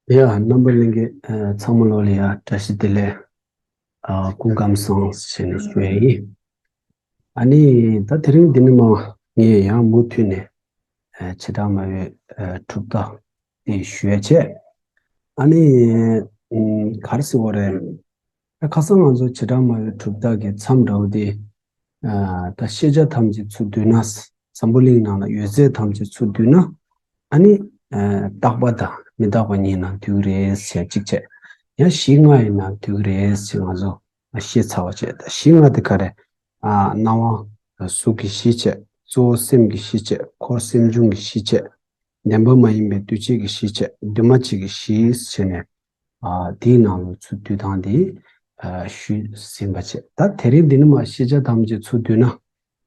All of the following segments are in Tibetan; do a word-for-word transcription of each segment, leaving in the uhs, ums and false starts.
ཡ། རྣམ་པ་ལྷན་རྒྱས་ཚང་མ་ལོ་ལ་ཡ་བཀྲ་ཤིས་བདེ་ལེགས། ཨ། སྐུ་ཁམས་བཟང་ཞེས་ནས་ཞུ་ཡ་ཡིན། ཨ་ནི་ད་དེ་རིང་འདི་ནི་མ་ངས་ཡང་མུ་མཐུད་ནས་བྱེ་བྲག་སྨྲ་བའི་གྲུབ་མཐའ་དེ་ཞུ་ཡ་བྱས། ཨ་ནི་ག་རེ་ཟེར་བ་རེད། ཁ་སང་ང་ཚོ་བྱེ་བྲག་སྨྲ་བའི་གྲུབ་མཐའ་གི་མཚམས་འདྲ་བོ་དེ། ད་ཤེས་བྱ་ཐམས་ཅད་ཚུར་བསྡུས་ན། འཛམ་བུ་གླིང་ནང་ལ་ཡོད་ཚད་ཐམས་ཅད་ཚུར་བསྡུས་ན། ཨ་ནི། རྟག་པ་དང་མི་རྟག་པ་གཉིས་ནང་འདུས་རེད་ཟེར་གཅིག་བྱས། ཡང་གཞི་ལྔ་ཡི་ནང་འདུས་རེད་ཟེར་ང་ཚོ་ཤེས་ཚར་བ་བྱས། ད་གཞི་ལྔ་དེ་ག་རེ། སྣང་བ། གཟུགས་ཀྱི་གཞི་བྱས། གཙོ་བོ་སེམས་ཀྱི་གཞི་བྱས། འཁོར་སེམས་བྱུང་གི་གཞི་བྱས། བདེན་པ་མ་ཡིན་པའི་འདུས་བྱས་ཀྱི་གཞི་བྱས། འདུས་མ་བྱས་ཀྱི་གཞི་བྱས་ནས། དེའི་ནང་ལ་ཚུར་བསྡུས་སྟངས་དེ་ཞུས་ཟིན་པ་བྱས། ད་དེ་རིང་འདི་ནི་མ་ཤེས་བྱ་ཐམས་ཅད་ཚུར་བསྡུས་ན།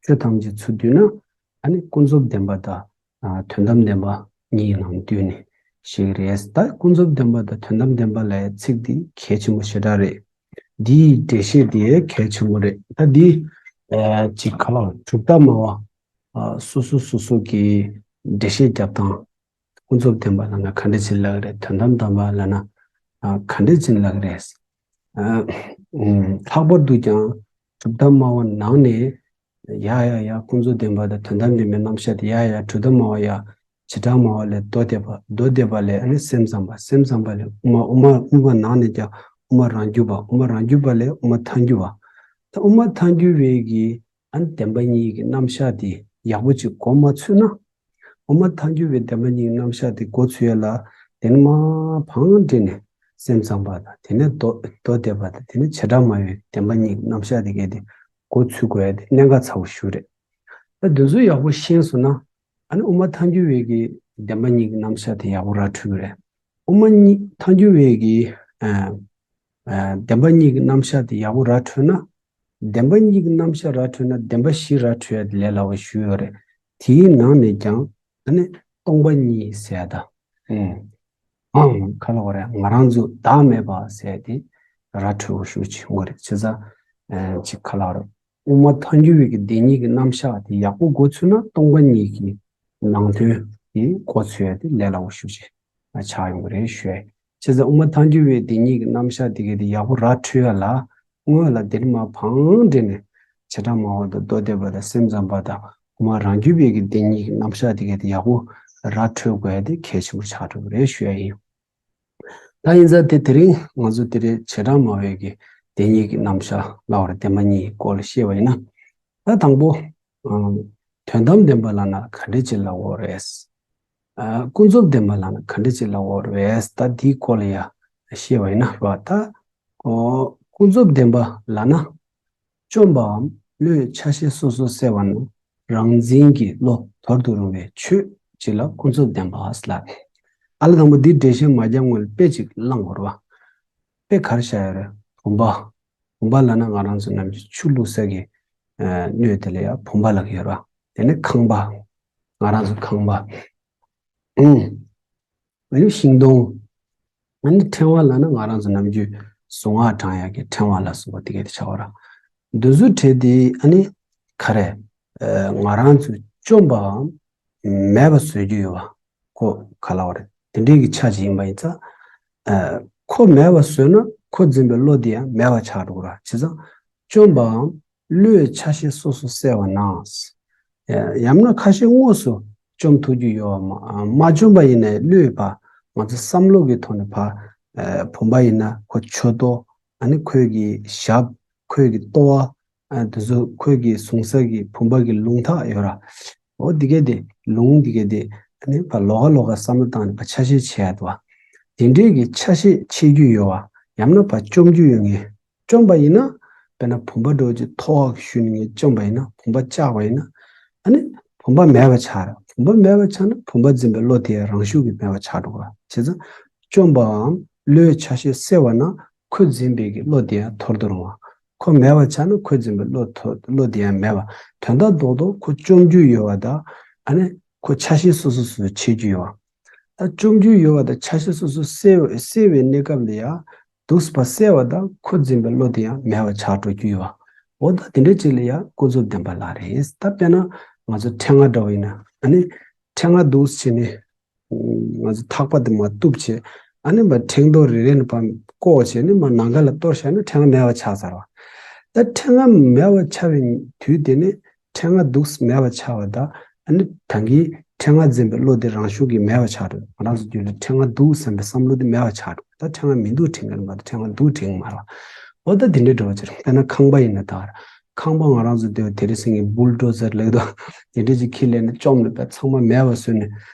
ཆོས་ཐམས་ཅད་ཚུར་བསྡུས་ན། ཨ་ནི་ཀུན་རྫོབ་བདེན་པ་དང་དོན་དམ་བདེན་པ་གཉིས་ནང་བསྡུས་ནས་ཤེས་ཀྱི་རེད། ད་ཀུན་རྫོབ་བདེན་པ་དང་དོན་དམ་བདེན་པ་ལབ་ཡ་ཚིག་འདི་གལ་ཆེན་པོ་ཞེ་དྲག་རེད། འདིའི་འགྲེལ་བཤད་འདི་གལ་ཆེན་པོ་རེད། ད་འདི་ཅིག་ག་ལ་གྲུབ་མཐའ་སྨྲ་བ་སོ་སོ་སོ་སོ་གི་འགྲེལ་བཤད་རྒྱབ་སྟངས། ཀུན་རྫོབ་བདེན་པ་ལབ་ན་ག་འདྲ་ཅིག་ལབ་ཀྱི་རེད། དོན་དམ་བདེན་པ་ལབ་ན་ག་འདྲ་ཅིག་ལབ་ཀྱི་རེད། ལྷག་པར་དུ་ཀྱང་གྲུབ་མཐའ་སྨྲ་བ་ནང་ནས་ཡ་ཡ་ཡ་ཀུན་རྫོབ་བདེན་པ་དང་དོན་དམ་བདེན་པའི་རྣམ་གཞག་དེ་ཡ་ཡ་གྲུབ་མཐའ་སྨྲ་བ་ཡ། བྱེ་བྲག་སྨྲ་བ་ལས་མདོ་སྡེ་པ། མདོ་སྡེ་པ་ལས་ཨ་ནི་སེམས་ཙམ་པ། སེམས་ཙམ་པ་ལས་དབུ་མ། དབུ་མ། དབུ་མ་ནང་ནས་ཀྱང་དབུ་མ་རང་རྒྱུད་པ། དབུ་མ་རང་རྒྱུད་པ་ལས་དབུ་མ་ཐལ་འགྱུར་བ། ད་དབུ་མ་ཐལ་འགྱུར་བའི་གི་ཨ་ནི་བདེན་པ་གཉིས་ཀྱི་རྣམ་གཞག་དེ་ཡག་པོ་ཅིག་གོ་མ་ཚུད་ན། དབུ་མ་ཐལ་འགྱུར་བའི་བདེན་པ་གཉིས་ཀྱི་རྣམ་གཞག་དེ་གོ་ཚུད་ཡ་ལ། དེ་ནི་མ་ཕང་འདྲེ་ནས་སེམས་ཙམ་པ་དང་། དེ་ནས་མདོ་མདོ་སྡེ་པ་དང་། དེ་ནས་བྱེ་བྲག་སྨྲ་བའི་བདེན་པ་གཉིས་ཀྱི་རྣམ་གཞག་དེ་གས་དེ་གོ་ཚུད་དགོས་ཡ་དེ་གནད་འགག་ཚ་བོ་ཞིག་རེད། ད་དེ་ཚོ་ཡག་པོ་ཤེས་སོང་ན། ཨ་ནི་དབུ་མ་ཐལ་འགྱུར་བའི་གི་བདེན་པ་གཉིས་ཀྱི་རྣམ་གཞག་དེ་ཡག་པོ་ར་འཕྲོད་ཀྱི་རེད། དབུ་མ་གཉིས་ཐལ་འགྱུར་བའི་གི་ཨ་ཨ་བདེན་པ་གཉིས་ཀྱི་རྣམ་གཞག་དེ་ཡག་པོ་ར་འཕྲོད་ན། བདེན་པ་གཉིས་ཀྱི་རྣམ་གཞག་ར་འཕྲོད་ན་བདེན་པ་བཞི་ར་འཕྲོད་ཡ་དེ་ལས་སླ་བོ་ཞུས་ཡོད་རེད། དེའི་ནང་ནས་ཀྱང་ཨ་ནི་སྟོང་པ་ཉིད་ཟེར་ཡ་དང་། ཨང་། ག་ལ་བ་རེད། ང་རང་ཚོ་བདག་མེད་པ་ཟེར་ཡ་དེ་ར་འཕྲོད་པོ་ཞུ་ཆེན་པོ་རེད། བྱས་ཙང་ཅིག་ག་ལ་བ་རེད། དབུ་མ་ཐལ་འགྱུར་བའི་གི་བདེན་གཉིས་ཀྱི་རྣམ་གཞག་དེ་ཡག་པོ་གོ་ཚུད་ན་སྟོང་པ་ཉིད་ཀྱི་ནང་དོན་དེ་གོ་ཚུད་ཡ་དེ་ལས་སླ་བོ་ཞུ་ཆེ་ཆགས་ཡོང་གི་རེད་ཞུ་ཡ། བྱས་ཙང་དབུ་མ་ཐལ་འགྱུར་བའི་བདེན་གཉིས་ཀྱི་རྣམ་གཞག་དེ་གས་དེ་ཡག་པོ་ར་འཕྲོད་ཡ་ལ། སྔོན་ལ་དེ་ནི་མ་ཕང་འདྲེ་ནས་བྱེ་བྲག་སྨྲ་བ་དང་མདོ་སྡེ་པ་དང་སེམས་ཙམ་པ་དང་དབུ་མ་རང་རྒྱུད་པའི་གི་བདེན་གཉིས་ཀྱི་རྣམ་གཞག་དེ་གས་དེ་ཡག་པོ་ར་འཕྲོད་དགོས་ཡ་དེ་གལ་ཆེན་པོ་ཆགས་འགྲོ་གི་རེད་ཞུ་ཡ་ཡིན། ད་ཡིན་ཙང་དེ་དེ་རིང་ང་ཚོ་དེ་རིང་བྱེ་བྲག་སྨྲ་བའི་གི་བདེན་གཉིས་ཀྱི་རྣམ་གཞག་ལབ་པ་རེད། བདེན་པ་གཉིས་སྐོར་ལ་བཤད་པ་ཡིན་ན། ད་དང་པོ། ཨ། དོན་དམ་བདེན་པ་ལབ་ན་ག་འདྲ་ཅིག་ལབ་དགོས་རེད། ཨ། ཀུན་རྫོབ་བདེན་པ་ལབ་ན་ག་འདྲ་ཅིག་ལབ་དགོས་རེད། ད་དེའི་སྐོར་ལ་ཡ་བཤད་པ་ཡིན་ན་རེད་པ། ད་ཨོ་ཀུན་རྫོབ་བདེན་པ་ལབ་ན། བཅོམ་པའམ་བློས་ཆ་ཤས་སོ་སོར་བསལ་བ་ན་རང་འཛིན་གྱི་བློ་དོར་དུ་རུང་བའི་ཆོས་ཅིག་ལ་ཀུན་རྫོབ་བདེན་པ་ལབ། ཨ་ལ་དང་པོ་འདི་འགྲེལ་བཤད་མ་རྒྱག་སྔོན་ལ་དཔེ་ཅིག་བླང་དགོས་རེད་པ། དཔེ་ག་རེ་བཞག་ཡོད་རེད། བུམ་པ། བུམ་པ་ལབ་ན་ང་རང་ཚོ་ནམ་རྒྱུན་ཆུ་བླུགས་ས་གི་ཨ་སྣོད་དེ་ལ་ཡ་བུམ་པ་ལབ་ཀྱི་ཡོད་རེད་པ། དེ་ནས་ཁང་པ། ང་རང་ཚོ་ཁང་པ། ཨུམ། ཨ་ནི་ཤིང་སྡོང་། ཨ་ནི་ཕྲེང་བ་ལབ་ན་ང་རང་ཚོ་ནམ་རྒྱུན་གཟུངས་སྔགས་བགྲང་ཡག་གི་ཕྲེང་བ་ལ་སོགས་པ་དེ་གས་དེ་ཆགས་པ་རེད། འདི་ཚོའི་གྲས་དེ་ཨ་ནི་ག་རེ། ཨ་ང་རང་ཚོས་བཅོམ་པའམ་མེད་པ་བཟོ་རྒྱུ་ཡོད་པ། ཁོ་ག་ལབ་དགོས་རེད། དེ་འདྲའི་གི་ཆ་ཅིག་ཡིན་པ་ཡིན་ཙང་། ཨ་ཁོ་མེད་པ་བཟོས་ན་ཁོ་འཛིན་པའི་བློ་དེ་ཡང་མེད་པ་ཆགས་འགྲོ་གི་རེད་པ། བྱས་ཙང་བཅོམ་པའམ་བློས་ཆ་ཤས་སོ་སོར་བསལ་བ་ན། ཡང་ན་ཁ་ཤས་དངོས་སུ་བཅོམ་ཐུབ་རྒྱུ་ཡོད་པ། མ་མ་བཅོམ་པ་ཡིན་ནའི་བློས་ཕར་ང་ཚོ་བསམ་བློ་གི་ཐོག་ནས་ཕར། ཨ་བུམ་པ་ཡིན་ན་ཁོ་མཆུ་ཏོ། ཨ་ནི་ཁོའི་གི་ཞབས། ཁོའི་གི་ལྟོ་བ། ཨ་དེ་ཚོ་ཁོའི་གི་གཟུང་ས་གི་བུམ་པ་གི་ལུང་ཐག་ཡོད་རེད་པ། འོ་འདི་གས་དེ་ལུང་འདི་གས་དེ་ཨ་ནི་ཕར་ལོགས་ཀ་ལོགས་ཀ་བསམ་བློ་བཏང་ནས་ཕར་ཆ་ཤས་ཕྱེ་ཡ་འདུག་པ། དེ་འདྲའི་གི་ཆ་ཤས་ཕྱེ་རྒྱུ་ཡོད་པ། ཡང་ན་ཕར་བཅོམ་རྒྱུ་ཡོད་མཁན། བཅོམ་པ་ཡིན་ན། དཔེར་ན་བུམ་པ་འདྲ་བོ་ཅིག་ཐོག་གི་ཤུལ་ནས་ངས་བཅོམ་པ་ཡིན་ན། བུམ་པ་བཅག་པ་ཡིན་ན། ཨ་ནི་བུམ་པ་མེད་པ་ཆགས་རེད། བུམ་པ་མེད་པ་ཆགས་ན་བུམ་པ་འཛིན་པའི་བློ་དེ་རང་ཤུགས་ཀྱིས་མེད་པ་ཆགས་འགྲོ་གི་རེད་པ། བྱས་ཙང་བཅོམ་པའམ་བློས་ཆ་ཤས་བསལ་བ་ན་ཁོ་འཛིན་པའི་གི་བློ་དེ་ཡང་དོར་དུ་རུང་བ། ཁོ་མེད་པ་ཆགས་ན་ཁོ་འཛིན་པའི་བློ་དོ་བློ་དེ་ཡང་མེད་པ། དོན་དག་རྡོག་རྡོག་ཁོ་བཅོམ་རྒྱུ་ཡོད་པ་དང་། ཨ་ནི་ཁོ་ཆ་ཤས་སོ་སོ་སོ་སོ་ཕྱེ་རྒྱུ་ཡོད་པ། ད་བཅོམ་རྒྱུ་ཡོད་པ་དང་ཆ་ཤས་སོ་སོ་བསལ་བའི་བསལ་བའི་གནས་སྐབས་ལ་ཡང་། འདུག་པ་བསལ་བ་དང་ཁོ་འཛིན་པའི་བློ་དེ་ཡང་མེད་པ་ཆགས་འགྲོ་རྒྱུ་ཡོད་པ། འོ་ད་དེ་འདྲ་ཅིག་ལ་ཡང་ཀུན་རྫོབ་བདེན་པ་ལབ་རེད། ད་དཔེར་ན་ང་ཚོ་ཕྲེང་བ་འདྲ་བོ་ཡིན་ན། ཨ་ནི་ཕྲེང་བ་འདུག་བྱས་ནས་ང་ཚོ་ཐག་པ་དེ་མར་གཏུབ་བྱས། ཨ་ནི་མ་ཕྲེང་རྡོག་རེ་རེ་ནས་ཕར་བཀོག་བྱས་ནས་མ་ནམ་མཁའ་ལ་གཏོར་བཞག་ན་ཕྲེང་བ་མེད་པ་ཆགས་ཚར་བ། ད་ཕྲེང་བ་མེད་པ་ཆགས་པའི་དུས་དེ་ནི་ཕྲེང་བ་འདུག་སེ་མེད་པ་ཆགས་པ་དང་ཨ་ནི་ད་གིན་ཕྲེང་བ་འཛིན་པའི་བློ་དེ་རང་ཤུགས་ཀྱིས་མེད་པ་ཆགས་འགྲོ། ང་རང་ཚོ་རྒྱུད་ལ་ཕྲེང་བ་འདུག་བསམ་པའི་བསམ་བློ་དེ་མེད་པ་ཆགས་འགྲོ། ད་ཕྲེང་བ་མི་འདུག་དྲན་གྱི་རེད་མ་གཏོགས་ཕྲེང་བ་འདུག་དྲན་གྱི་མ་རེད་བ། འོ་ད་དེ་འདྲའི་འགྲོ་བ་ཅིག་རེད། དཔེར་ན་ཁང་པ་ཡིན་ན་ད་ཁང་པ་ང་རང་ཚོ་དེ་བ་དེ་རིང་སང་གི་བུལ་ཌོ་ཛར་ལེགས་དོ་དེ་འདྲ་ཅིག་ཁྱེར་སླེབས་ནས་བཅོམ་ལ་པས་ཚང་མ་མེད་པ་བཟོས་ནས།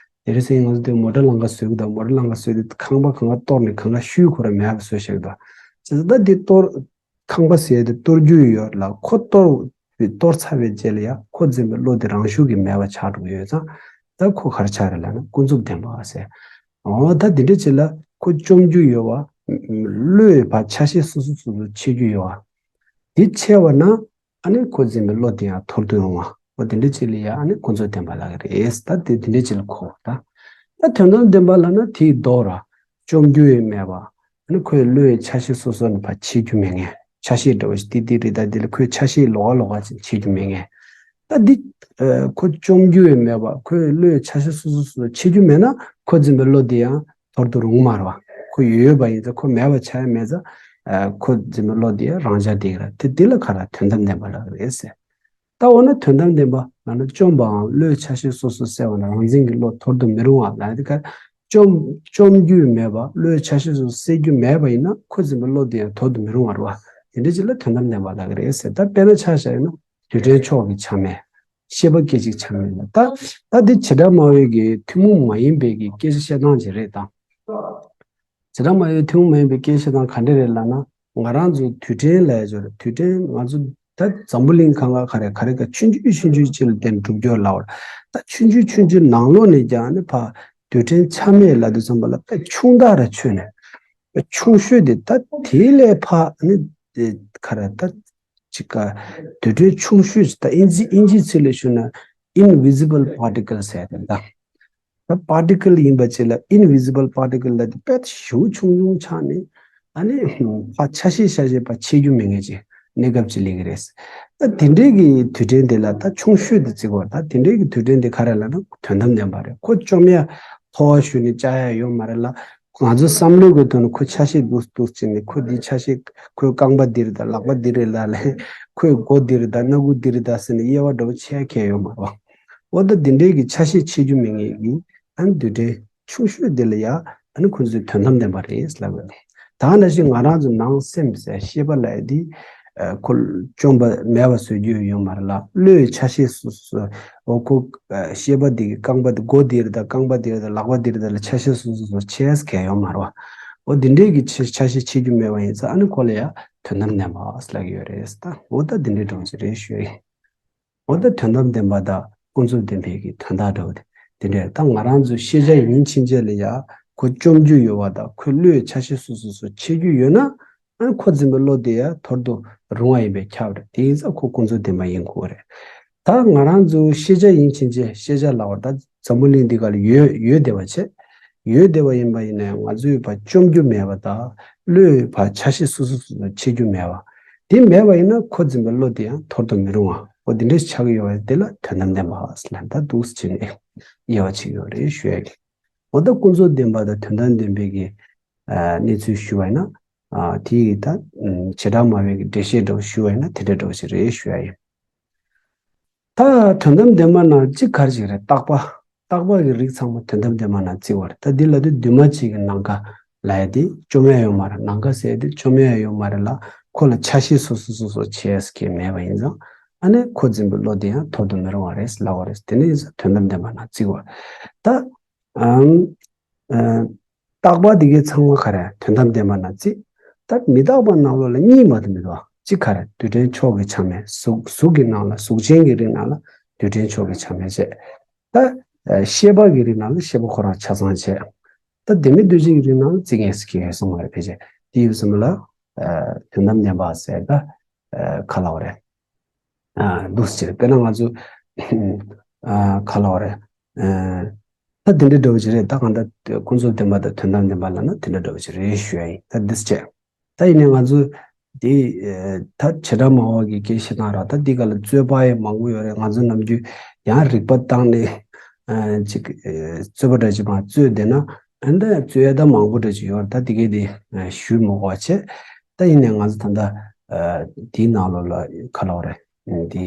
དེ་རིང་སང་ང་ཚོ་དེ་མོ་ཊ་ལམ་ཁ་བཟོས་གི་འདུག་མོ་ཊ་ལམ་ཁ་བཟོས་དུས་ཁང་པ་གང་ག་གཏོར་ནས་གང་ག་ཤུལ་ཁོ་ར་མེད་པ་བཟོས་བཞག་གི་འདུག་བྱས་ཙང་ད་འདི་གཏོར། ཁང་པ་ཟེར་དེ་གཏོར་རྒྱུ་ཡོད་ལ་ཁོ་གཏོར་བའི་གཏོར་ཚར་བའི་རྗེས་ལ་ཡང་ཁོ་འཛིན་པའི་བློ་དེ་རང་ཤུགས་ཀྱིས་མེད་པ་ཆགས་འགྲོ་གི་ཡོད་ཙང་། ད་ཁོ་ག་རེ་ཆགས་རེད་ལབ་ན་ཀུན་རྫོབ་བདེན་པ་ཟེར། འོ་ད་འདི་འདྲ་ཅིག་ལ་ཁོ་བཅོམ་རྒྱུ་ཡོད་བ། བློས་ཕར་ཆ་ཤས་སོ་སོ་སོ་སོ་ཕྱེ་རྒྱུ་ཡོད་བ། དེ་ཕྱེ་བ་ན། ཨ་ནི་ཁོ་འཛིན་པའི་བློ་དེ་ཡང་འཐོར་དུ་རུང་བ། འོ་དེ་འདྲ་ཅིག་ལ་ཡང་ཨ་ནི་ཀུན་རྫོབ་བདེན་པ་ལབ་ཀྱི་རེད། ད་དེ་དེ་འདྲ་ཅིག་ལ་གོ་ད། ད་དོན་དམ་བདེན་པ་ལབ་ན་དེའི་ལྡོག་ར། བཅོམ་རྒྱུ་ཡང་མེད་པ། ཨ་ནི་ཁོའི་བློའི་ཆ་ཤས་སོ་སོ་ནས་ཕར་ཕྱེ་རྒྱུ་མེད་མཁན། ཆ་ཤས་འདྲ་བོ་ཞིག་ཏི་ཏི་རི་ད་དེ་ལ་ཁོའི་ཆ་ཤས་ལོགས་ཀ་ལོགས་ཀ་ཅིག་ཕྱེ་རྒྱུ་མེད་མཁན། ད་འདི། ཁོ་བཅོམ་རྒྱུ་ཡང་མེད་པ་ཁོའི་བློའི་ཆ་ཤས་སོ་སོ་སོ་སོ་ཕྱེ་རྒྱུ་མེད་ན་ཁོ་འཛིན་པའི་བློ་དེ་ཡང་འཐོར་དུ་རུང་མ་རེད་བ། ཁོ་ཡོད་ཡོད་པ་ཡིན་ཙང་ཁོ་མེད་པ་ཆགས་ཡ་མེད་ཙང་། ཁོ་འཛིན་པའི་བློ་དེ་རང་འཇགས་དེ་ག་ར་དེ་དེ་ལ་ག་རེ་དོན་དམ་བདེན་པ་ལབ་ཀྱི་རེད་ཟེར། ད་འོ་ན་དོན་དམ་བདེན་པ་ལབ་ན་བཅོམ་པའམ་བློའི་ཆ་ཤས་སོ་སོ་བསལ་བ་ན་རང་འཛིན་གྱི་བློ་འཐོར་དུ་མི་རུང་བ་ལབ་དེ་ག་རེ། བཅོམ་བཅོམ་རྒྱུ་མེད་པ་བློའི་ཆ་ཤས་སོ་སོ་བསལ་རྒྱུ་མེད་པ་ཡིན་ན་ཁོ་འཛིན་པའི་བློ་དེ་ཡང་འཐོར་དུ་མི་རུང་བ་རེད་བ། དེ་འདྲ་ཅིག་ལ་དོན་དམ་བདེན་པ་ལབ་ཀྱི་རེད་ཟེར། ད་དཔེར་ན་ཆ་བཞག་ཡིན་ན། དུས་དྲན་ཕྱོགས་ཀྱི་ཆ་མེད། ཤེས་པ་སྐད་ཅིག་ཆ་མེད་ལ། ད་ད་འདི་བྱེ་བྲག་སྨྲ་བའི་གི་ཐུན་མོང་མ་ཡིན་པའི་གི་སྐད་ཆ་བཤད་སྟངས་ཅིག་རེད་ད། བྱེ་བྲག་སྨྲ་བའི་ཐུན་མོང་མ་ཡིན་པའི་སྐད་ཆ་བཤད་སྟངས་ག་འདྲ་རེད་ལབ་ན། ང་རང་ཚོ་དུས་དྲན་ལབ་ཡ་ཅིག་ཡོད་རེད། དུས་དྲན་ང་ཚོ་ད་འཛམ་བུ་གླིང་སྒང་ག་ག་རེ་ག་རེ་ག་ཆུང་ཆུང་ཆུང་ཆུང་ཅིག་ལ་བརྟེན་གྲུབ་རྒྱུ་ལབ་པ་རེད། ད་ཆུང་ཆུང་ཆུང་ཆུང་ནང་ལོགས་ནས་ཀྱང་ནི་ཕ་དུས་དྲན་ཆ་མེད་ལབ་དུས་ཙམ་པ་ལ་དཔེ་ཆུང་དག་ར་ཆོད་ནས། དཔེ་ཆུང་ཤོས་དེ་ད་དེ་ལས་ཕ་ནི་དེ་ག་རེ་ད། ཅིག་ག་དུས་དྲན་ཆུང་ཤོས་ཅིག་ད་ཨིན་ཇི་ཨིན་ཇི་ཚིག་ལ་ཞུ་ན་invisible particle ཟེར་ཡ་དེ་ད། ད་particle ཡིན་པ་ཅིག་ལ་invisible particle ལ་དེ་དཔེ་ཞེ་པོ་ཆུང་ཆུང་ཆགས་ནས་ཨ་ནི་ཕར་ཆ་ཤས་ཆ་ཤས་ཕར་ཕྱེ་རྒྱུ་མེད་མཁན་ཅིག་གནས་སྐབས་ཅིག་སླེབས་ཀྱི་རེད། ད་དེ་འདྲའི་གི་དུས་དྲན་དེ་ལ་ད་ཆུང་ཤོས་དེ་བརྩི་དགོས། ད་དེ་འདྲའི་གི་དུས་དྲན་དེ་ག་རེ་ལབ་ན་དོན་དམ་བདེན་པ་རེད། ཁོ་བཅོམ་ཡ་ཐོ་བ་ཞུ་ནས་བཅག་ཡ་ཡོད་མ་རེད་ལ། ང་ཚོ་བསམ་བློའི་སྒོ་ཐོག་ནས་ཁོ་ཆ་ཤས་འདུག་འདུག་བྱས་ནས་ཁོ་འདི་ཆ་ཤས་ཁོའི་རྐང་པ་འདི་རེད་ད་ལག་པ་འདི་རེད་ལ་ལས་ཁོའི་མགོ་འདི་རེད་ད་སྣ་ཁུག་འདི་རེད་ད་ཟེར་ནས་དབྱེ་བ་འདྲ་བོ་ཕྱེ་ཡ་གང་ཡང་ཡོད་མ་རེད་བ། འོ་ད་འདི་འདྲའི་གི་ཆ་ཤས་ཕྱེ་རྒྱུ་མེད་མཁན་གྱི་ཨ་ནི་དུས་དྲན་ཆུང་ཤོས་འདི་ལ་ཡ་ཨ་ནི་ཁོ་ཚོས་དོན་དམ་བདེན་པ་རེད་ལབ་ཡོད། ད་ནང་བཞིན་ང་རང་ཚོ་ནང་སེམས་ཟེར་ཤེས་པ་ལབ་ཡ་འདི། ཁོ་བཅོམ་པ་མེད་པ་བཟོ་རྒྱུ་ཡོད་མ་རེད་ལ་བློའི་ཆ་ཤས་སོ་སོ། འོ་ཁོ་ཤེས་པ་འདི་གི་རྐང་པ་འདི་མགོ་འདི་རེད་ད་རྐང་པ་འདི་རེད་ད་ལག་པ་འདི་རེད་ད་ལ་ཆ་ཤས་སོ་སོ་སོ་ཕྱེ་ཡ་གང་ཡང་ཡོད་མ་རེད་བ། འོ་འདི་འདྲའི་གི་ཆ་ཆ་ཤས་ཕྱེ་རྒྱུ་མེད་པ་ཡིན་ཙང་ཨ་ནི་ཁོ་ལ་ཡ་དོན་དམ་བདེན་པ་ལབ་ཀྱི་ཡོད་རེད་ད། འོ་ད་འདི་འདྲའི་སྒྲོམ་ཞིག་རེད་ཞུ་ཡ་ཡིན། འོ་ད་དོན་དམ་བདེན་པ་དང་ཀུན་རྫོབ་བདེན་པའི་གི་དོན་དག་འདྲ་བོ་དེ་དེ་འདྲ་ད་ང་རང་ཚོ་ཤེས་བྱ་ཡིན་ཕྱིན་ཆད་ལ་ཡ་ཁོ་བཅོམ་རྒྱུ་ཡོད་པ་དང་ཁོའི་བློའི་ཆ་ཤས་སོ་སོ་སོ་ཕྱེ་རྒྱུ་ཡོད་ན་ཨ་ཁོ་འཛིན་པའི་བློ་དེ་ཡ་འཐོར་དུ་རུང་བ་ཡིན་པས་ཁྱབ་རེད། དེ་ཡིན་ཙང་ཁོ་ཀུན་རྫོབ་བདེན་པ་ཡིན་དགོས་རེད། ད་ང་རང་ཚོ་ཤེས་བྱ་ཡིན་ཕྱིན་ཆད་ཤེས་བྱ་ལབ་པ་ད་འཛམ་བུ་གླིང་འདི་ག་ལ་ཡོད་ཡོད་བསྡད་པ་བྱས། ཡོད་བསྡད་པ་ཡིན་པ་ཡིན་ན་ཡང་ང་ཚོས་ཕར་བཅོམ་རྒྱུ་མེད་པ་དང་བློས་ཕར་ཆ་ཤས་སོ་སོ་སོ་སོ་ཕྱེ་རྒྱུ་མེད་པ། དེ་མེད་པ་ཡིན་ན་ཁོ་འཛིན་པའི་བློ་དེ་ཡང་འཐོར་དུ་མི་རུང་བ། འོ་དེ་འདྲ་ཞིག་ཆགས་ཀྱི་ཡོད་པ་དེ་ལ་དོན་དམ་བདེན་པ་ཟེར་ལབ་ད་འདུག་སེ་བྱས་ནས་དབྱེ་བ་ཕྱེ་ཡོད་རེད་ཞུ་ཡ་ཡིན། འོ་ད་ཀུན་རྫོབ་བདེན་པ་དང་དོན་དམ་བདེན་པའི་གི་གནས་ཚུལ་ཞུ་བ་ཡིན་ན། དེ་ཡི་ད་བྱེ་བྲག་སྨྲ་བའི་གི་འགྲེལ་བཤད་འདྲ་བོ་ཞུ་བ་ཡིན་ན་དེ་འདྲ་འདྲ་བོ་ཞིག་རེད་ཞུ་ཡ་ཡིན། ད་དོན་དམ་བདེན་པ་ནང་གཅིག་ག་རེ་ཞིག་རེད། རྟག་པ། རྟག་པ་གི་རིགས་ཚང་མ་དོན་དམ་བདེན་པ་ནང་བརྩི་བ་རེད། ད་འདི་ལ་དུས་འདུས་མ་བྱས་ཀྱི་ནམ་མཁའ་ལབ་ཡ་དེ་བཅོམ་ཡ་ཡོད་མ་རེད། ནམ་མཁའ་ཟེར་ཡ་དེ་བཅོམ་ཡ་ཡོད་མ་རེད་ལ་ཁོ་ལ་ཆ་ཤས་སོ་སོ་སོ་སོ་ཕྱེ་ཡ་ཟེར་མཁན་མེད་པ་ཡིན་ཙང་ཨ་ནི་ཁོ་འཛིན་པའི་བློ་དེ་ཡང་འཐོར་དུ་མི་རུང་བ་རེད་ལབ་པ་རེད། དེ་ནི་ཡིན་ཙང་དོན་དམ་བདེན་པ་ནང་བརྩི་བ་ད། ཨང་། ཨ། རྟག་པ་འདི་གའི་ཚང་མ་ག་རེ་དོན་དམ་བདེན་པ་ན་བརྩི། ད་མི་རྟག་པ་ནང་ལོགས་ལ་གཉིས་མ་གཏོགས་མི་འདུག་གཅིག་ག་རེ་རྡུལ་ཕྲན་མཆོག་གི་ཆ་མེད། གཟུགས་གཟུགས་ཀྱི་ནང་ལ་གཟུགས་ཅན་གྱི་རིགས་ནང་ལ་རྡུལ་ཕྲན་མཆོག་གི་ཆ་མེད་བྱས། ད་ཤེས་པ་གི་རིགས་ནང་ལ་ཤེས་པ་ཁོ་རང་ཆ་ཚང་བྱས། ད་ལྡན་མིན་འདུ་བྱེད་ཀྱི་རིགས་ནང་ལ་བརྩི་ངེས་སུ་སྐྱེ་བའི་གསུང་བ་རེད་ཕལ་ཆེར། དེ་ཡིན་ཙམ་ལ་དོན་དམ་བདེན་པ་ཟེར་ད་ག་ལ་བ་རེད། འདུག་ཟེར། དཔེར་ན་ང་ཚོ་ག་ལ་བ་རེད། ད་དེ་འདྲ་འདྲ་བོ་ཅིག་རེད། ད་གང་ལྟར་ཀུན་རྫོབ་བདེན་པ་དང་དོན་དམ་བདེན་པ་ལབ་ན་དེ་འདྲ་འདྲ་བོ་ཅིག་རེད་ཞུ་ཡ་ཡིན། ད་འདི་ཟེར། ད་ཡིན་ནའི་ང་ཚོ་དེ་ད་བྱེ་བྲག་སྨྲ་བ་གི་སྐད་ཆ་བཤད་སྟངས་ར་ད་འདི་ག་ལ་རྩོད་པ་ཡང་མང་པོ་ཡོད་རེད། ང་ཚོ་ནམ་རྒྱུན་ཡང་རིགས་པ་བཏང་ནས་ཅིག་རྩོད་པ་འདྲ་ཅིག་མར་རྩོད་བསྡད་ན། ཨ་འདི་རྩོད་ཡ་ད་མང་པོ་འདྲ་ཅིག་ཡོད་རེད། ད་དེ་གའི་དེ་ཞུས་མ་དགོས་པ་བྱས། ད་ཡིན་ནའི་ང་ཚོ་ད་ལྟ་དེའི་ནང་ལོགས་ལ་ག་ལབ་དགོས་རེད། དེ་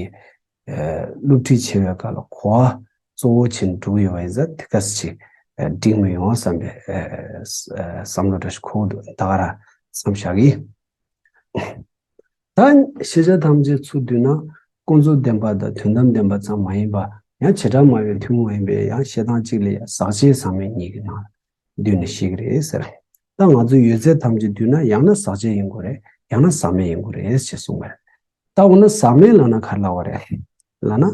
སློབ་ཁྲིད་བྱེད་པའི་སྐབས་ལ་གོ་བ་གཙོ་བོ་བྱས་ནས་འགྲོ་གི་ཡོད་པ་ཡིན་ཙང་དེ་ག་ཚོད་ཅིག་འགྲིག་མི་ཡོང་བསམ་པའི་བསམ་བློ་འདྲ་ཞིག་འཁོར་འདུག་ད་ག་རང་མཚམས་བཞག་གི། ད་ཤེས་བྱ་ཐམས་ཅད་ཚུར་བསྡུས་ན་ཀུན་རྫོབ་བདེན་པ་དང་དོན་དམ་བདེན་པ་ཙམ་མ་ཡིན་པ། ཡང་བྱེ་བྲག་སྨྲ་བའི་ཐུན་མོང་མ་ཡིན་པའི་ཡང་བཤད་སྟངས་གཅིག་ལ་ཡང་ཟག་བཅས་ཟག་མེད་གཉིས་ཀྱི་ནང་ལ་བསྡུས་ནས་བཤད་ཀྱི་རེད་ཟེར། ད་ང་ཚོ་ཡོད་ཚད་ཐམས་ཅད་བསྡུས་ན་ཡང་ན་ཟག་བཅས་ཡིན་དགོས་རེད། ཡང་ན་ཟག་མེད་ཡིན་དགོས་རེད་ཅེས་གསུངས་པ་རེད། ད་འོ་ན་ཟག་མེད་ལབ་ན་ག་རེ་ལབ་པ་རེད་ལབ་ན།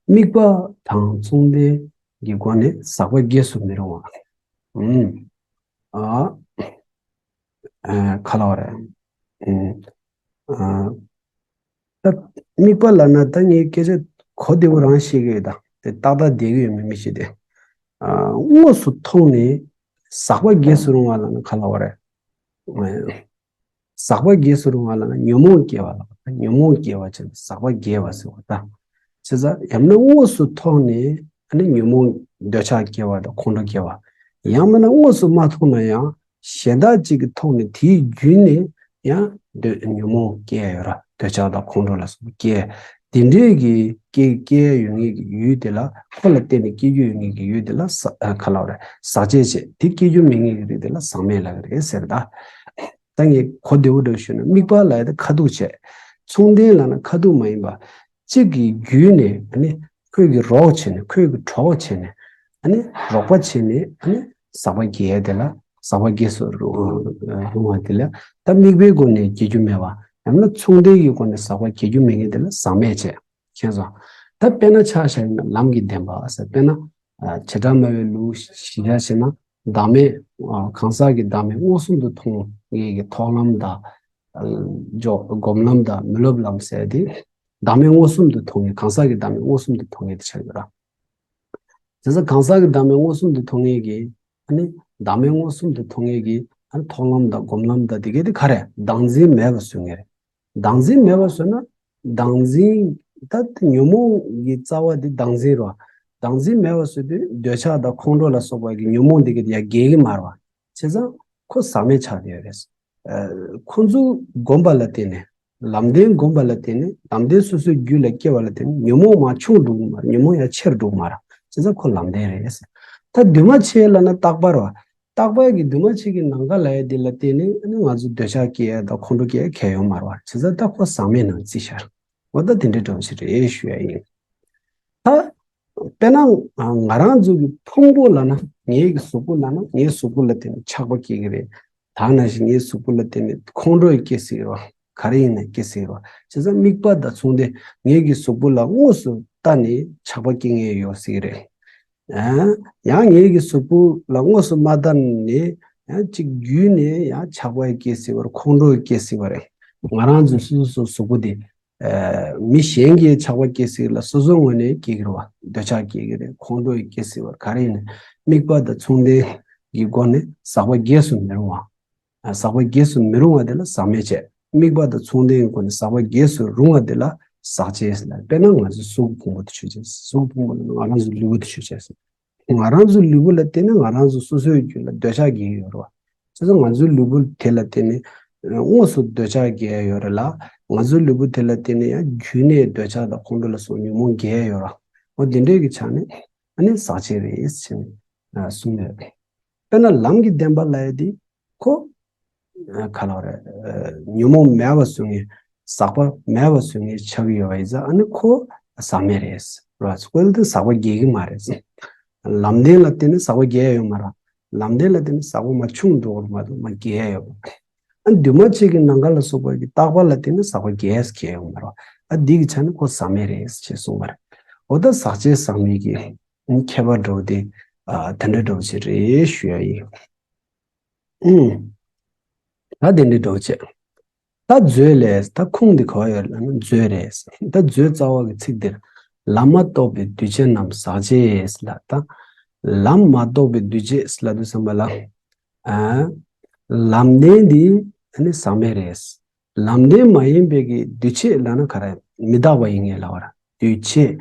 དམིགས་པ་དང་མཚུངས་ལྡན་གྱི་སྒོ་ནས་ཟག་པ་སྐྱེ་སུ་མི་རུང་བ། ཨུམ། ཨ། ཨ། ག་རེ་ལབ་པ་རེད། ཨུམ། ཨ། ད་དམིགས་པ་ལབ་ན་ད་ངས་སྐད་ཆ་གོ་བདེ་པོ་རང་བཤད་ཀྱི་ཡོད། ད་དེ་ཏག་ཏག་བསྡད་ཀྱི་ཡོད་མེད་མི་ཤེས་ཏེ། ཨ། དངོས་སུ་མཐོང་ནས་ཟག་པ་སྐྱེ་སུ་རུང་བ་ལབ་ན་ག་རེ་ལབ་པ་རེད། ཨ། ཟག་པ་སྐྱེ་སུ་རུང་བ་ལབ་ན་ཉོན་མོངས་སྐྱེ་བ་ལ། ཉོན་མོངས་སྐྱེ་བ་བྱས་ནས་ཟག་པ་སྐྱེ་བ་ཟེར་བ་ད། བྱས་ཙང་ཡང་ན་དངོས་སུ་མཐོང་ནས་ཨ་ནི་ཉོན་མོངས་འདོད་ཆགས་སྐྱེ་བ་དང་ཁོང་ཁྲོ་སྐྱེ་བ། ཡང་མིན་ན་དངོས་སུ་མ་མཐོང་ན་ཡང་གཞན་དག་ཅིག་གིས་མཐོང་ནས་དེའི་བརྒྱུད་ནས་ཡང་འདོད་ཉོན་མོངས་སྐྱེ་ཡ་ཡོད་ར། འདོད་ཆགས་དང་ཁོང་ཁྲོ་ལ་སོགས་པ་སྐྱེ། དེ་འདྲའི་གི་སྐྱེ་སྐྱེ་ཡ་ཡོད་ངེས་ཀྱི་ཡུལ་དེ་ལ། ཁོ་ལ་བརྟེན་ནས་སྐྱེ་རྒྱུ་ཡོད་ངེས་ཀྱི་ཡུལ་དེ་ལ་ཟག་ཨ་ག་རེ་ལབ་པ་རེད། ཟག་བཅས་བྱས། དེ་སྐྱེ་རྒྱུ་མེད་ངེས་ཀྱི་རིགས་དེ་ལ་ཟག་མེད་ལབ་ཀྱི་རེད་ཟེར་ད། ད་ངས་གོ་བདེ་པོ་འདྲ་ཞུས་ན་དམིགས་པ་ལབ་ཡ་དེ་ཁ་ཐུག་བྱས། མཚུངས་ལྡན་ལབ་ན་ཁ་ཐུག་མ་ཡིན་པ། གཅིག་གི་བརྒྱུད་ནས་ཨ་ནི་ཁོས་ཀྱི་རོགས་བྱས་ནས། ཁོས་ཀྱི་གྲོགས་བྱས་ནས། ཨ་ནི་རོགས་པ་བྱས་ནས་ཨ་ནི་ཟག་པ་སྐྱེ་ཡ་དེ་ལ། ཟག་པ་སྐྱེ་སུ་རུང་རུང་བ་དེ་ལ། ད་དམིགས་པའི་སྒོ་ནས་སྐྱེ་རྒྱུ་མེད་པ། ཡང་ན་མཚུངས་ལྡན་གྱི་སྒོ་ནས་ཟག་པ་སྐྱེ་རྒྱུ་མེད་མཁན་དེ་ལ་ཟག་མེད་བྱས། མཁྱེན་སོང་། ད་དཔེར་ན་ཆ་བཞག་ན་ལམ་གྱི་བདེན་པ་ཟེར། དཔེར་ན་ཨ་བྱེ་བྲག་སྨྲ་བའི་ལུགས་གཞི་བཞག་བྱས་ན། བདག་མེད། ཨ་གང་ཟག་གི་བདག་མེད་མངོན་སུམ་དུ་མཐོང་ངེས་ཀྱི་མཐོང་ལམ་དང་། ཨ་འཇོག་སྒོམ་ལམ་དང་མི་སློབ་ལམ་ཟེར་ཏེ། བདག་མེད་མངོན་སུམ་དུ་མཐོང་ངེས། གང་ཟག་གི་བདག་མེད་མངོན་སུམ་དུ་མཐོང་ངེས་དེ་ཆགས་ཡོད་ར། དེ་ཚོ་གང་ཟག་གི་བདག་མེད་མངོན་སུམ་དུ་མཐོང་ངེས་ཀྱི། ཨ་ནི་བདག་མེད་མངོན་སུམ་དུ་མཐོང་ངེས་ཀྱི། ཨ་ནི་མཐོང་ལམ་དང་སྒོམ་ལམ་དང་དེ་གའི་དེ་ག་རེ་བདག་འཛིན་མེད་པ་བཟོ་ངེས་རེད། བདག་འཛིན་མེད་པ་བཟོས་ན། བདག་འཛིན། ད་ཉོན་མོངས་ཀྱི་རྩ་བ་དེ་བདག་འཛིན་རེད་བ། བདག་འཛིན་མེད་པ་བཟོས་དུས་འདོད་ཆགས་དང་ཁོང་ཁྲོ་ལ་སོགས་པ་གི་ཉོན་མོངས་དེ་གི་ཡ་རྒྱས་ཀྱི་མ་རེད་བ། བྱས་ཙང་ཁོ་ཟག་མེད་ཆགས་བསྡད་ཡོད་རེད། ཨ་ཁོ་ཚོ་བསྒོམས་པ་ལ་བརྟེན་ནས། ལམ་བདེན་བསྒོམས་པ་ལ་བརྟེན་ནས། ལམ་བདེན་སོ་སོའི་རྒྱུད་ལ་སྐྱེ་བ་ལ་བརྟེན་ནས་ཉོན་མོངས་མར་ཆུང་འགྲོ་གི་མ་རེད། ཉོན་མོངས་ཡང་ཆེར་འགྲོ་གི་མ་རེད། བྱས་ཙང་ཁོ་ལམ་བདེན་རེད། ད་འདུས་མ་བྱས་ལབ་ན་རྟག་པ་རེད་བ། རྟག་པ་གི་འདུས་མ་བྱས་ཀྱི་ནམ་མཁའ་ལ་ཡ་དེ་ལ་བརྟེན་ནས་ཨ་ནི་ང་ཚོ་འདོད་ཆགས་སྐྱེ་ཡ་དང་ཁོང་ཁྲོ་སྐྱེ་ཡ་གང་ཡང་ཡོད་མ་རེད་བ། བྱས་ཙང་ད་ཁོ་ཟག་མེད་ནང་རྩིས་བཞག་འོ་ད་དེ་འདྲའི་འདྲ་བོ་ཞིག་རེད་ཞུ་ཡ་ཡིན། ད་དཔེར་ན་ང་རང་ཚོ་གི་ཕུང་པོ་ལབ་ན། ངའི་གི་གཟུགས་པོ་ལབ་ན། ངའི་གཟུགས་པོ་ལ་བརྟེན་ནས་ཆགས་པ་སྐྱེ་གི་རེད། ད་ནང་བཞིན་ངའི་གཟུགས་པོ་ལ་བརྟེན་ནས་ཁོང་ཁྲོ་ཡི་སྐྱེ་སྲིད་རོ། ག་རེ་ཡིན་ན་སྐྱེ་སྲིད་རོ། བྱས་ཙང་དམིགས་པ་དང་མཚུངས་ལྡན། ངའི་གི་གཟུགས་པོ་ལ་དངོས་སུ་ལྟ་ནས་ཆགས་པ་སྐྱེ་ངེས་ཡོད་སྲིད་གི་རེད། ཨ་ཡང་ངའི་གི་གཟུགས་པོ་ལ་དངོས་སུ་མ་ལྟ་ནས་ཡང་གཅིག་བརྒྱུད་ནས་ཡང་ཆགས་པ་སྐྱེ་སྲིད་པར། ཁོང་ཁྲོ་སྐྱེ་སྲིད་པ་རེད། ང་རང་ཚོ་སོ་སོ་སོ་གཟུགས་པོ་དེ་ཨ་མི་གཞན་གྱིས་ཆགས་པ་སྐྱེ་སྲིད་ལ་སོ་སོའི་ངོས་ནས་སྐྱེ་གི་རེད་བ། འདོད་ཆགས་སྐྱེ་གི་རེད། ཁོང་ཁྲོ་སྐྱེ་སྲིད་པར། ག་རེ་ཡིན་ན་དམིགས་པ་དང་མཚུངས་ལྡན་གྱི་སྒོ་ནས་ཟག་པ་རྒྱས་སུ་མི་རུང་བ། ཟག་པ་རྒྱས་སུ་མི་རུང་བ་དེ་ལ་ཟག་མེད་བྱས། དམིགས་པ་དང་མཚུངས་ལྡན་གྱི་སྒོ་ནས་ཟག་པ་རྒྱས་སུ་རུང་བ་དེ་ལ་ཟག་བཅས་ཟེར་ལ། དཔེར་ན་ང་ཚོའི་གཟུགས་ཀྱི་ཕུང་པོ་དེ་ཆོས་ཅན། གཟུགས་ཀྱི་ཕུང་པོ་ལ་ང་རང་ཚོའི་ལུས་པོ་དེ་ཆོས་ཅན་ཟེར། ང་རང་ཚོའི་ལུས་པོ་ལ་བརྟེན་ནས་ང་རང་ཚོ་སོ་སོའི་རྒྱུད་ལ་འདོད་ཆགས་སྐྱེ་གི་ཡོད་རེད་བ། བྱས་ཙང་ང་ཚོའི་ལུས་པོ་དེ་ལ་བརྟེན་ནས་དངོས་སུ་འདོད་ཆགས་སྐྱེ་ཡ་ཡོད་རེད་ལ། ང་ཚོའི་ལུས་པོ་དེ་ལ་བརྟེན་ནས་ཡང་བརྒྱུད་ནས་འདོད་ཆགས་དང་ཁོང་ཁྲོ་ལ་སོགས་ཉོན་མོངས་སྐྱེ་ཡ་ཡོད་རེད། འོ་དེ་འདྲའི་གི་ཆ་ནས་ཨ་ནི་ཟག་བཅས་རེད་ཟེར་ནས་གསུངས་ཡོད། དཔེར་ན་ལམ་གྱི་བདེན་པ་ལབ་ཡ་དེ་ཁོ་ག་ལབ་རེད། ཉོན་མོངས་མེད་པ་བཟོ་ངེས། ཟག་པ་མེད་པ་བཟོ་ངེས་ཆགས་ཀྱི་ཡོད་པ་ཡིན་ཙང་ཨ་ནི་ཁོ་ཟག་མེད་རེད། རེད་བ། ཁོ་ལ་དེ་ཟག་པ་རྒྱས་ཀྱི་མ་རེད། ལམ་བདེན་ལ་བརྟེན་ནས་ཟག་པ་རྒྱས་ཡ་ཡོད་མ་རེད། ལམ་བདེན་ལ་བརྟེན་ནས་ཟག་པ་མར་ཆུང་འགྲོ་གི་རེད་མ་གཏོགས་མར་རྒྱས་ཡ་ཡོད་མ་རེད། ཨ་འདུས་མ་བྱས་ཀྱི་ནམ་མཁའ་ལ་སོགས་པ་གི་རྟག་པ་ལ་བརྟེན་ནས་ཟག་པ་རྒྱས་རྒྱས་ཡོད་མ་རེད། ཨ་འདི་གི་ཆ་ནས་ཁོ་ཟག་མེད་རེད་ཅེས་གསུངས་པ་རེད། འོ་ད་ཟག་བཅས་ཟག་མེད་ཀྱི་ཁྱད་པར་འདྲ་བོ་དེ་ཨ་དེ་འདྲ་འདྲ་བོ་ཞིག་རེད་ཞུ་ཡ་ཡིན། ཨུམ། ད་དེ་འདྲ་འདྲ་བོ་བྱས། ད་མཛོད་ལས། ད་ཁུངས་འདི་ག་པར་ཡོད་ལབ་ན་མཛོད་རེད། ད་མཛོད་རྩ་བ་གི་ཚིག་འདིར་ལམ་མ་གཏོགས་པའི་འདུས་བྱས་རྣམས་ཟག་བཅས་ལ། ད་ལམ་མ་གཏོགས་པའི་འདུས་བྱས་ལབ་དུས་ཙམ་པ་ལ། ཨ་ལམ་བདེན་འདི་ཨ་ནི་ཟག་མེད་རེད། ལམ་བདེན་མ་ཡིན་པའི་གི་འདུས་བྱས་ལབ་ན་ག་རེ། མི་རྟག་པ་ཡིན་ངེས་ལབ་པ་རེད། འདུས་བྱས།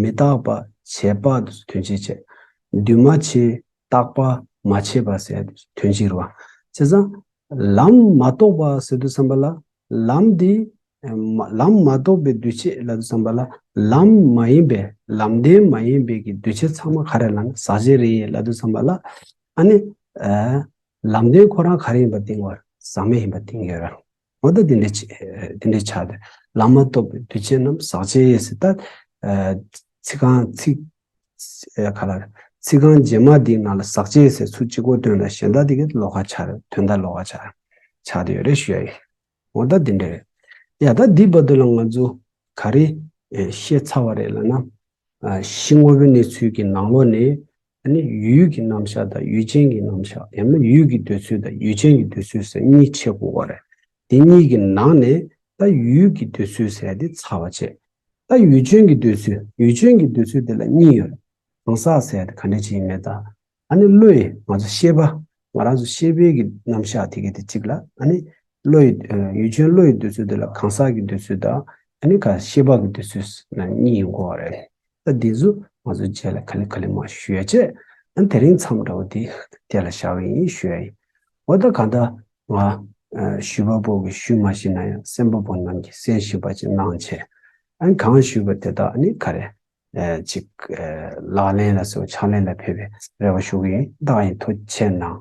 མི་རྟག་པ། བྱས་པ་དེ་ཚོ་དོན་བྱེད་བྱས། འདུས་མ་བྱས། རྟག་པ། མ་ཆད་པ་ཟེར་ཡ་དེ་དོན་གཅིག་རེད་བ། བྱས་ཙང་ལམ་མ་རྟོགས་པ་ཟེར་དུས་ཙམ་པ་ལ་ལམ་འདི་ཨ་མ་ལམ་མ་རྟོགས་པའི་འདུས་བྱས་ལབ་དུས་ཙམ་པ་ལ་ལམ་མ་ཡིན་པའི་ལམ་བདེན་མ་ཡིན་པའི་གི་འདུས་བྱས་ཚང་མ་ག་རེ་ལབ་ན་ཟག་བཅས་རེད་ལབ་དུས་ཙམ་པ་ལ་ཨ་ནི་ཨ་ལམ་བདེན་ཁོ་རང་ག་རེ་ཡིན་པ་བསྟན་དགོས་རེད། ཟག་མེད་ཡིན་པ་བསྟན་དགོས་རེད། འོ་ད་འདི་འདྲའི་ཆ་འདི་འདྲའི་ཆ་དེ་ལམ་མ་རྟོགས་པའི་འདུས་བྱས་རྣམས་ཟག་བཅས་ཟེར་ད་ཨ་ཚིག་རྐང་ཚིག་ཨ་ག་ལ་ཚིག་རྐང་རྗེས་མ་འདིའི་ནང་ལ་ཟག་བཅས་ཟེར་ཚུར་གཅིག་པོ་བཏོན་ན་གཞན་དག་དེ་གི་ལོགས་ཀ་ཆགས་རེད། དོན་དག་ལོགས་ཀ་ཆགས་ཆགས་བསྡད་ཡོད་རེད་ཞུ་ཡ་ཡིན། འོ་ད་འདི་འདྲ་རེད། ཡ་ད་འདི་བར་དུ་ལ་ང་ཚོ་ག་རེ་ཨེ་ཤེས་ཚར་བ་རེད་ལབ་ན། ཨ་གཞི་དངོས་པོའི་གནས་ཚུལ་གྱི་ནང་ལོགས་ནས་ཨ་ནི་ཡུལ་གྱི་རྣམ་གཞག་དང་ཡུལ་ཅན་གྱི་རྣམ་གཞག་ཡང་ན་ཡུལ་གྱི་འདོད་ཚུལ་དང་ཡུལ་ཅན་གྱི་འདོད་ཚུལ་ཟེར་གཉིས་ཕྱེ་དགོས་པ་རེད། དེ་གཉིས་ཀྱི་ནང་ནས་ད་ཡུལ་གྱི་འདོད་ཚུལ་ཟེར་དེ་ཚར་བ་བྱས། ད་ཡུལ་ཅན་གྱི་འདོད་ཚུལ་ཡུལ་ཅན་གྱི་འདོད་ཚུལ་དེ་ལ་གཉིས་ཡོད་རེད། གང་ཟག་ཟེར་དེ་ག་འདྲ་ཅིག་ཡིན་མེད་དང་། ཨ་ནི་བློ་ཡི་ང་ཚོ་ཤེས་པ་ང་རང་ཚོ་ཤེས་པའི་གི་རྣམ་གཞག་དེ་གི་དེ་གཅིག་ལ་ཨ་ནི་བློ་ཡི་ཨ་ཡུལ་ཅན་བློ་ཡི་འདོད་ཚུལ་དེ་ལ་གང་ཟག་གི་འདོད་ཚུལ་དང་ཨ་ནི་ག་ཤེས་པ་གི་འདོད་ཚུལ་ན་གཉིས་ཡིན་དགོས་པ་རེད། ད་འདི་ཚོ་ང་ཚོ་རྗེས་ལ་ག་ལེ་ག་ལེ་མར་ཞུ་ཡ་བྱས། ཨ་ནི་དེ་རིང་མཚམས་འདྲ་བོ་འདི་དེ་ལ་བཞག་གི་ཡིན་ཞུ་ཡ་ཡིན། འོ་ད་གང་ལྟར་ང་ཨ་ཞུས་པ་པོ་གི་ཞུས་མ་ཤེས་ན་ཡང་གསན་པ་པོ་རྣམས་ཀྱིས་གསན་ཤེས་པ་ཅིག་གནང་བྱས། ཨ་ནི་གང་ཞུས་པ་དེ་དག་ཨ་ནི་ག་རེ། ཨེ་ཅིག་ཨེ་ལག་ལེན་ལ་སོགས་ཕྱག་ལེན་ལ་ཕེབས་པའི་རེ་བ་ཞུ་གི་ཡིན། བདག་ཡིན་ཐུགས་རྗེ་ཆེ་གནང་།